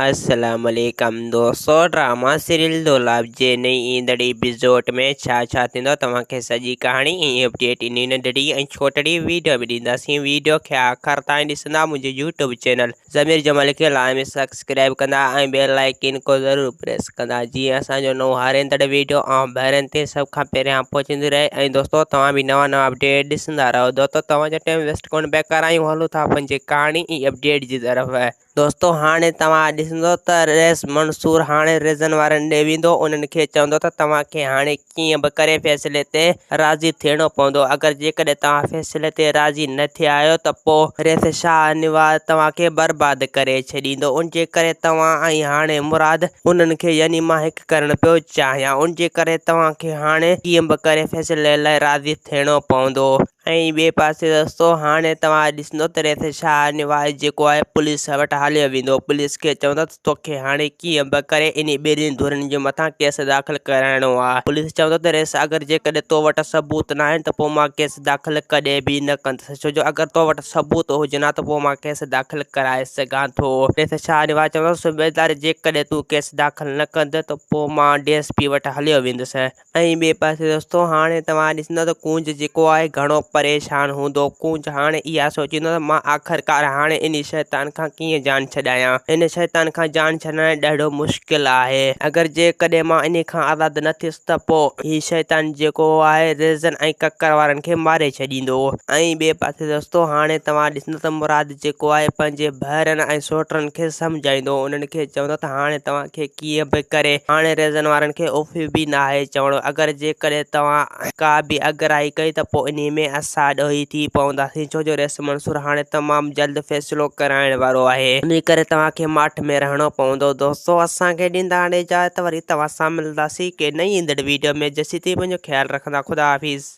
السلام عليڪم دوستو ڊراما سيريل دولاب جي نئين ايندڙ ايپيسوڊ ۾ ڇا ڇا ٿيندو توهان کي سڄي ڪهاڻي ۽ اپڊيٽ انهي ننڍڙي ۽ ڇوٽڙي ويڊيو ۾ ڏينداسين ويڊيو کي آخر تائين ڏسندا منهنجي يوٽيوب چينل ضمير جمالي کي لازمي سبسڪرائب ڪندا ۽ بيل آئيڪن کو ضرور پريس ڪندا جيئن اسان جو نئون هر ايندڙ ويڊيو اوهان ڀائرن تي سڀ کان پهريان پهچندي رهي ۽ دوستو توهان به نوان نوان اپڊيٽ ڏسندا رهو دوستو توهان جو ٽائيم ويسٽ ڪونه پيا ڪرايون هلو ٿا پنهنجي ڪهاڻي ۽ اپڊيٽ جي طرف. دوستو هاڻي توهان ڏسندو ته رئيس منصور هاڻي ريزن وارن ڏي ويندو انهن کي چوندو ته توهان کي هاڻي ڪيئن به ڪري فيصلي تي راضي ٿيڻو پوندو اگر جيڪڏهن توهان فيصلي تي راضي نه ٿيا آهيو ته پو رئيس شاهه نواز توهان کي برباد ڪري ڇڏيندو ان جي ڪري توهان ۽ هاڻي مراد انهن کي يعني مان هڪ ڪرڻ پيو چاهيان ان جي ڪري توهان کي هاڻي ڪيئن به ڪري فيصلي لاء راضي ٿيڻو پوندو. ۽ ٻئي پاسي دوستو هاڻي توهان ڏسندو ته ريس شاهه نواز جيڪو آهي پوليس وٽ هليو ويندو پوليس کي چوندو ته توکي هاڻي ڪيئن به ڪري انهي ٻنهي ڌرين جي مٿان ڪيس داخل ڪرائڻو آهي پوليس چوندو ته ريس اگر جيڪڏهن تو وٽ ثبوت ناهن ته پوء مان ڪيس داخل ڪڏهن به نه ڪندس ڇو جو اگر تو وٽ ثبوت هجن ها ته پوء مان ڪيس داخل ڪرائي سگهان ٿو ريس شاهه نواز چوندو صوبيدار جيڪڏهن تون ڪيس داخل نه ڪندين ته پوء مان ڊي ايس پي وٽ هليو ويندس. ۽ ٻئي پاسي دوستو هاڻي توهان ڏسندا ته ڪونج جيڪو آهي گهڻو پريشان هوندو ڪونج هاڻي اها سوچيندو ته مان آخرڪار هاڻي انهي شيطان کان ڪيئن جان ڇڏايان ان شيطان کان جان ڇڏائڻ ڏاڍو مشڪل آهي اگر جيڪڏهن مان انهي کان آزاد نه ٿيس ته پوء هي شيطان جيڪو آهي ريزن ۽ ڪڪر وارن کي ماري ڇڏيندو ۽ ٻئي پاسي دوستو هاڻي توهان ڏسندا ته مراد جيڪو آهي پنهنجي ڀائرن ۽ سوٽن کي سمجهائيندو انهن کي چوندو ته هاڻي توهان کي ڪيئن به ڪري هاڻي ريزن وارن کي اف به ناهي چوڻو اگر جيڪڏهن توهان ڪا به اڳرائي ڪئي ته پوء انهي ۾ اسان ڏوهي ٿي پونداسين ڇو جو ريس منصور هاڻي تمام جلد فيصلو ڪرائڻ وارو آهي انهي ڪري توهان کي ماٺ ۾ رهڻو پوندو دوستو اسان کي ڏيندا هاڻي اجازت وري توهان سان ملنداسين ڪنهن نئين ايندڙ ويڊيو ۾ جيسين تائين پنهنجو خيال رکندا خدا حافظ.